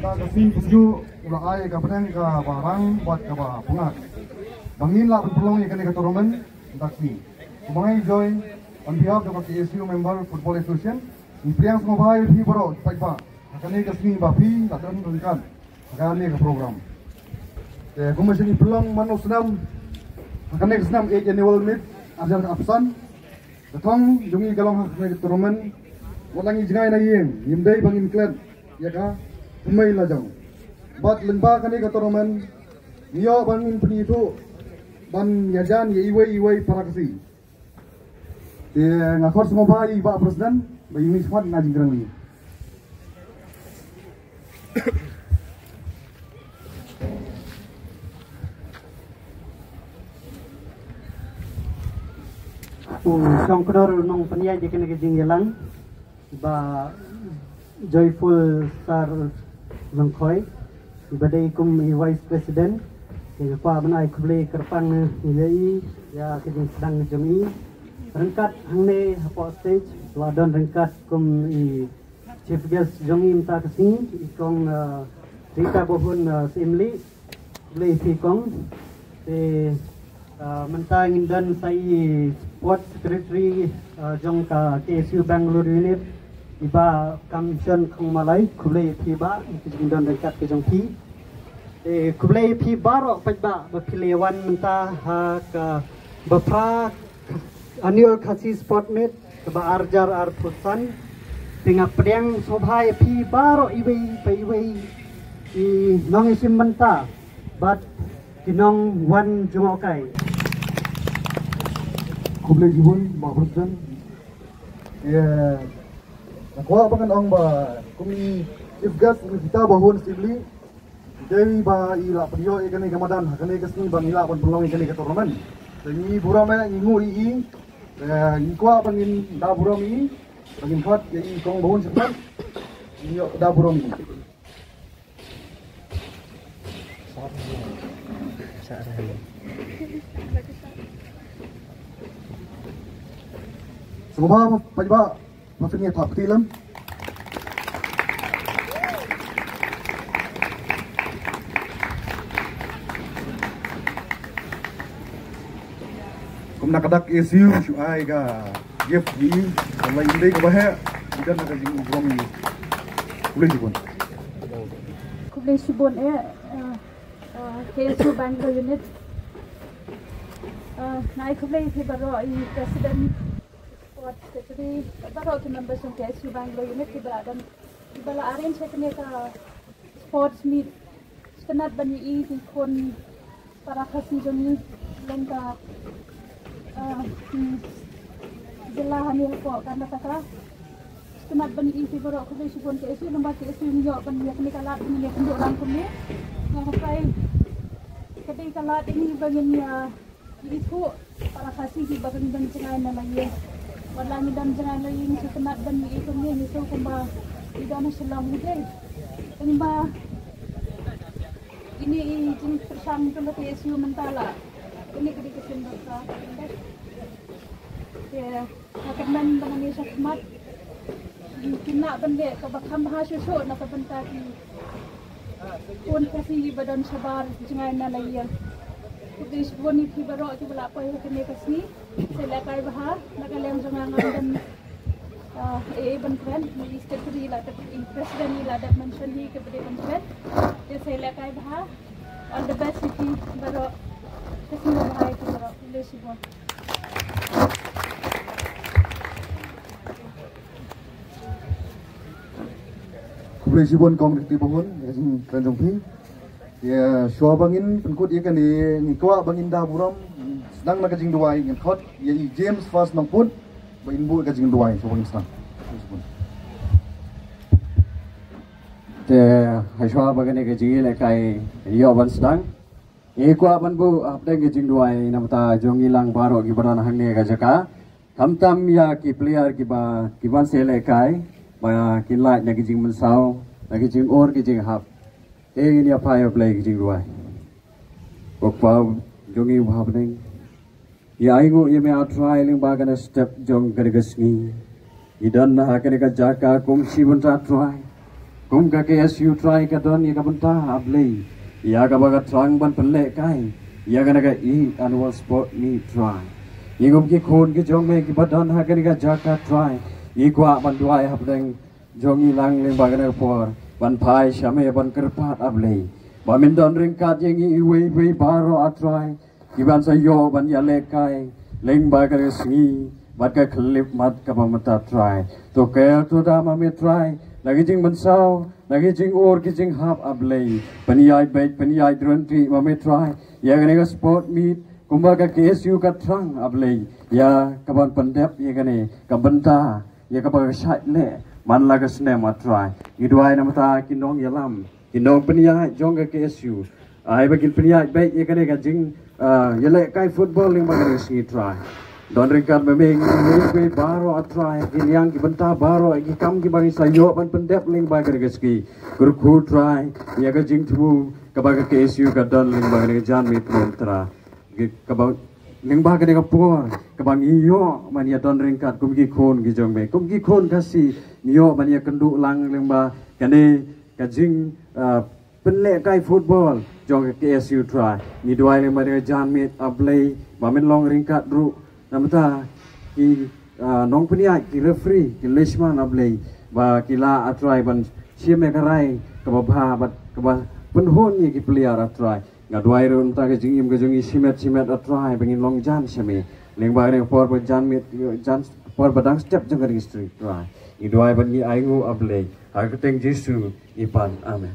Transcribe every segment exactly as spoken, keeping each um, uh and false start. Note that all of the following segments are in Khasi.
Ka sngi kumjuh u la ai ka bneng kaba rang bad kaba pyngngad ba ngin lah ban pynlong ïa kane ka tournament mynta ka sngi. Kumba nga ïohi, on behalf jong ka K S U Member Football Association, ngi pdiang sngewbha ïa phi baroh paidbah ha kane ka sngi ba phi la don ryngkat ha kane ka program. Te kumba shu ngi pynlong man u snem ha kane ka snem, eight annual meet, ar hajar arphew san. Ka thong jong ngi ka long ha kane ka tournament, wat la ngi jngai na ïing, ngim dei ba ngin klet ïa ka thymmei lajong. Bad lyngba kane ka tournament ngi ïoh ba ngin pynithuh ban ïajan ïa iwei iwei para Khasi. Te nga khot sngewbha ïa i Bah President ba ïa ngi sngewbha na jingkyrang ni. U shongknor u nongpynïaid ïa kane ka jingïalang, Bah Joyful Sar Lyngkhoi, iba dei kum i Vice President. Te nga kwah ban ai khublei kyrpang ïa i ïa ka jingsdang jong i. Ryngkat hangne hapoh stage la don ryngkat kum i chief guest jong i mynta ka sngi, i Kong, uh, Rita Bohun, uh, Syiemlieh. Khublei phi Kong. Te, uh, mynta ngin don sa i sports secretary, uh, jong ka K S U Bangalore unit, i Bah Kamshon Khongmalai. Khublei phi Bah, i ka jingdon ryngkat ka jong phi. Te khublei phi baroh paidbah ba phi la wan mynta ha kaba phra annual Khasi Sport Meet kaba ar hajar arphew san. Te nga pdiang sngewbha ïa phi baroh iwei pa iwei, i nongïashim bynta bad ki nongwan jngohkai. Khublei shibun Bah President. Ïa, nga kwah ba ngan ong ba kum i chief guest, i Rita Bohun Syiemlieh, dei ba i la pynïoh ïa kane ka madan ha kane ka sngi ba ngi lah ban pynlong ïa kane ka tournament. Te ngi burom eh, ngi nguh ïa i. Eh, ngi kwah ba ngin da burom ïa i, ba ngin khot ïa i Kong Bohun Syiemlieh. Ngi ïoh da burom ïa i. Sngewbha paidbah, Ba pynïaid thap kti lem. Kumna ka dak K S U shu ai ka gift hi. Kumba ym dei kaba heh, ïa kane ka jingburom hi. Khublei shibun. Khublei shibun eh, eh, eh, K S U Bangalore unit. Eh, nga ai khublei ïa phi baroh, i president, Sport Secretary, baroh ki members jong K S U Bangalore unit kiba la don, kiba la arrange ïa kane ka sports meet. Sngewtynnat ban ïohi ki khun para Khasi jong ngi lyngba, ah, hmm, jylla hangne hapoh Karnataka. Sngewtynnat ban ïohi phi baroh, khublei shibun K S U, lyngba K S U ngi ïoh ban ïa kane ka lad ban ïa kynduh lang kumne. Nga hapdeng ka dei ka lad ïa ngi ba ngin ïa Ngi ithuh para Khasi kiba ngi don jngai na la ïing. Wat la ngi don jngai na la ïing, sngewtynnat ban ngi ithuh, ngi ithuh kumba ngi don ha Shillong hi dei. Kumba ine i jingpyrshang jong ka K S U mynta la, ine ka dei ka sien ba ka, ka dei. Te Nga kyrmen ba ngan ïa shah khmat. Ngi kyrmen ban leh kaba kham bha shuh shuh na ka bynta ki khun Khasi ba don shabar jngai na la ïing. Khublei shibun ïa phi baroh kiba la poi ha kane ka sngi. Sa lehkai bha, na ka liang jong nga ngan, ah, eh, eh, ban kren, i secretary la dep, i president i la dep mention hi kaba dei ban kren. Te sa lehkai bha. All the best ïa phi baroh. Ka sngi bha ïa phi baroh. Khublei shibun. Khublei shibun Kong Riti Bohun, ïa ka jingkren jong phi. Ïa, shuwa ba ngin pynkut ïa kane, ngi kwah ba ngin da burom, sdang na ka jingduwai, ngin khot ïa i James First Nongput ba in buh ka jingduwai, shuwa ba ngin sdang. Khublei shibun. Te ha shuwa ba kane ka jingïalehkai ïoh ban sdang, ngi kwah ban buh hapdeng ka jingduwai na bynta jong ngi lang baroh kiba don hangne ka jaka. Khamtam ïa ki player kiba, kiban sa ïalehkai, ba kin lait na ki jingmynsaw, na ki jingïoh, ki jinghap. Te ngin ïa phai ïa U Blei ki jingduwai. Ko Kpa jong ngi uba ha bneng. Ïa ainguh ïa me ah Trai lyngba kane step jong kane ka sngi. Ngi don ha kane ka jaka kum shibun ah Trai. Kum ka K S U Trai ka don ïa ka bynta, A Blei, ïa kaba ka thrang ban pynlehkai ïa kane ka eighth annual sport meet Trai. Ngi kum ki khun ki jong me kiba don ha kane ka jaka Trai, ngi kwah ban duwai hapdeng jong ngi lang lyngba kane ka por, ban phai sha me ban kyrpad, A Blei, ba men don ryngkat ïa ngi iwei iwei baroh, A Trai, kiban sa ïoh ban ïalehkai lyngba kane ka sngi bad ka khyllipmat kaba mynta Trai. To kyrkhu da ma me Trai, na ki jingmynsaw, na ki jingïoh ki jinghap, A Blei, pynïaid beit pynïaid ryntih ma me Trai ïa kane ka sport meet kumba ka K S U ka thrang, A Blei, ïa kaban pyndep ïa kane ka bynta ïa kaba ka shait leh man la ka snem, A Trai. Ngi duwai namar ta ki nongïalam, ki nongpynïaid jong ka K S U, ai ba kin pynïaid beit ïa kane ka jing, ah, ïalehkai football lyngba kane ka sngi Trai. Don ryngkat ma me ngi iwei iwei baroh, A Trai, ki liang ki bynta baroh, ki kam kiba ngi sa ïoh ban pyndep lyngba kane ka sngi. Kyrkhu Trai ïa ka jingthmu kaba ka K S U ka don lyngba kane ka janmiet mynta, kaba lyngba kane ka por kaba ngi ïoh ban ïa don ryngkat kum ki khun ki jong me, kum ki khun Khasi, ngi ïoh ban ïa kynduh lang lyngba kane ka jing, ah, pynlehkai football jong ka K S U Trai. Ngi duwai lyngba kane ka janmiet, A Blei, ba men long ryngkat ruh namar ta ki, ah, nongpynïaid, ki referee, ki linesman, A Blei, ba ki lah, A Trai, ban shim ïa ka rai kaba bha bad kaba pynhun ïa ki player, A Trai. Nga duwai ruh namar ta ka jingim ka jong ngi shimet shimet, A Trai, ba ngin long jan sha me lyngba kane ka por ba janmiet, jan por ba dang step jong kane ka sngi Trai. Ngi duwai bad ngi ainguh, A Blei, ha ka kyrteng Jisu ngi pan. Amen.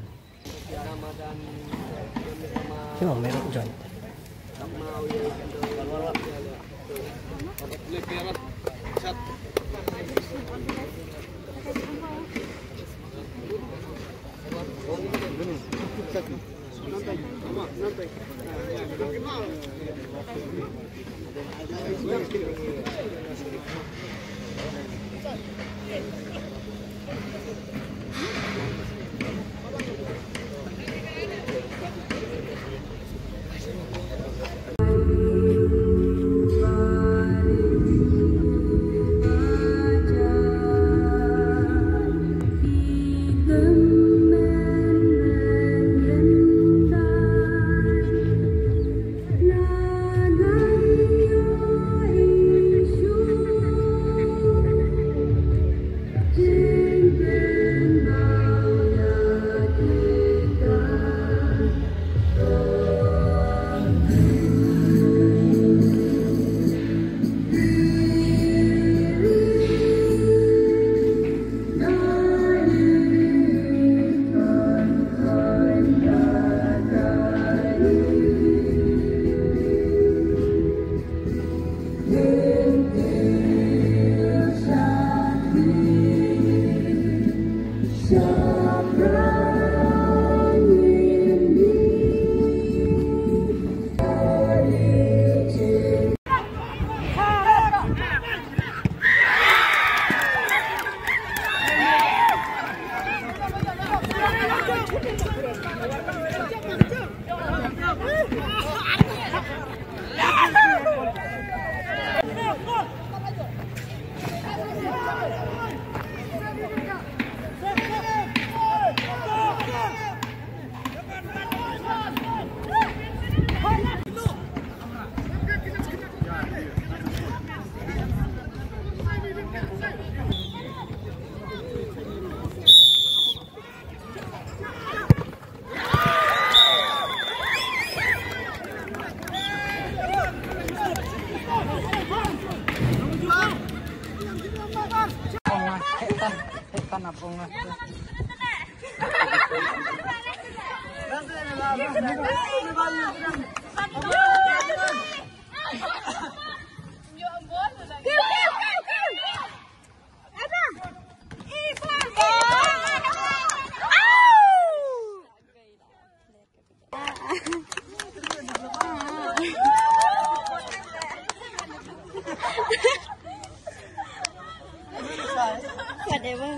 Whatever.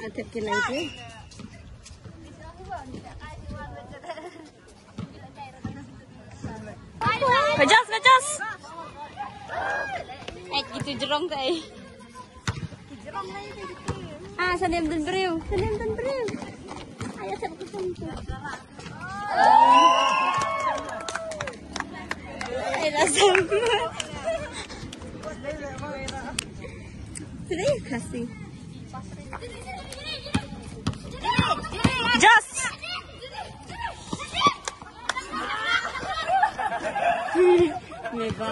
I'll take it like this. Kejas, kejas. Eh, gitu jerong tu, eh. Ah, sa nem dun briew. Sa nem dun briew. Ayo, sa ku sum tu. Ay, la sum. Sini, kasih. Just. Meba.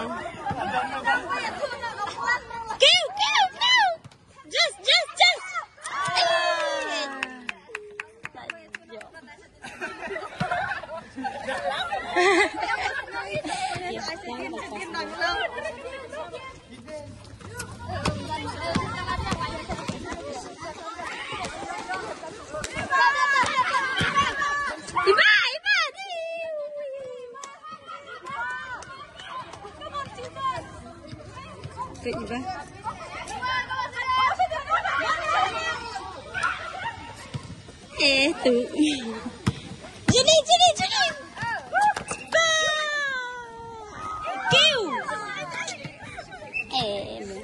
Kiu, kiu, kiu. Just, just, just. Iba, iba. Ke iba. Eh, tu. Juni, juni, juni. Ba. Kiu. Eh, lu.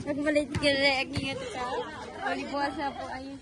Aku balik kira lagi kata. Volleyball siapa ayu?